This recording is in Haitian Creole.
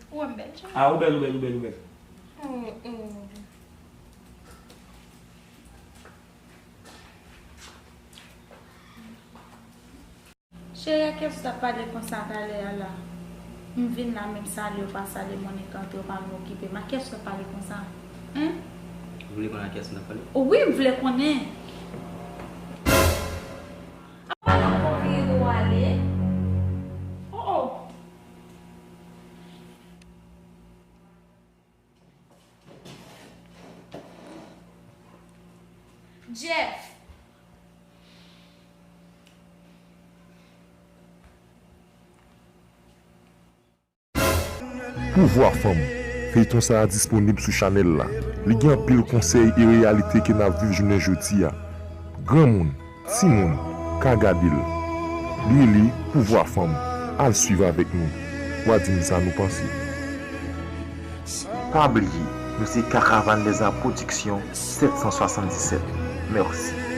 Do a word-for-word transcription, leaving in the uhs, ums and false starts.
Ou wè m bèl, Jay? Ah, ou bèl, ou bèl, ou bèl, ou bèl. Oh, oh. Cheri, a kiyès w t ap pale konsa talè a la? M vin la, men m salye w pa salye m, ou annik antre, ou pa vin okipe m. A kiyès w t ap pale konsa? Hen? Ou vle konnen a kiyès m t ap pale? Wi, m vle konnen. Apa nan fon vire do w ale? Oh, oh. Jeff. Pouvwa fanm. Feyton sa a disponib sou chanèl la. Li gen anpil konsèy e reyalite ke n ap viv jounen jodi a. Granmoun, timoun, ka gade l. Li rele Pouvwa Fanm. Al swiv avèk nou. W a di m sa nou panse. Pa bliye, nou se Caravane des Arts Production sèt san swasanndisèt. Mèsi.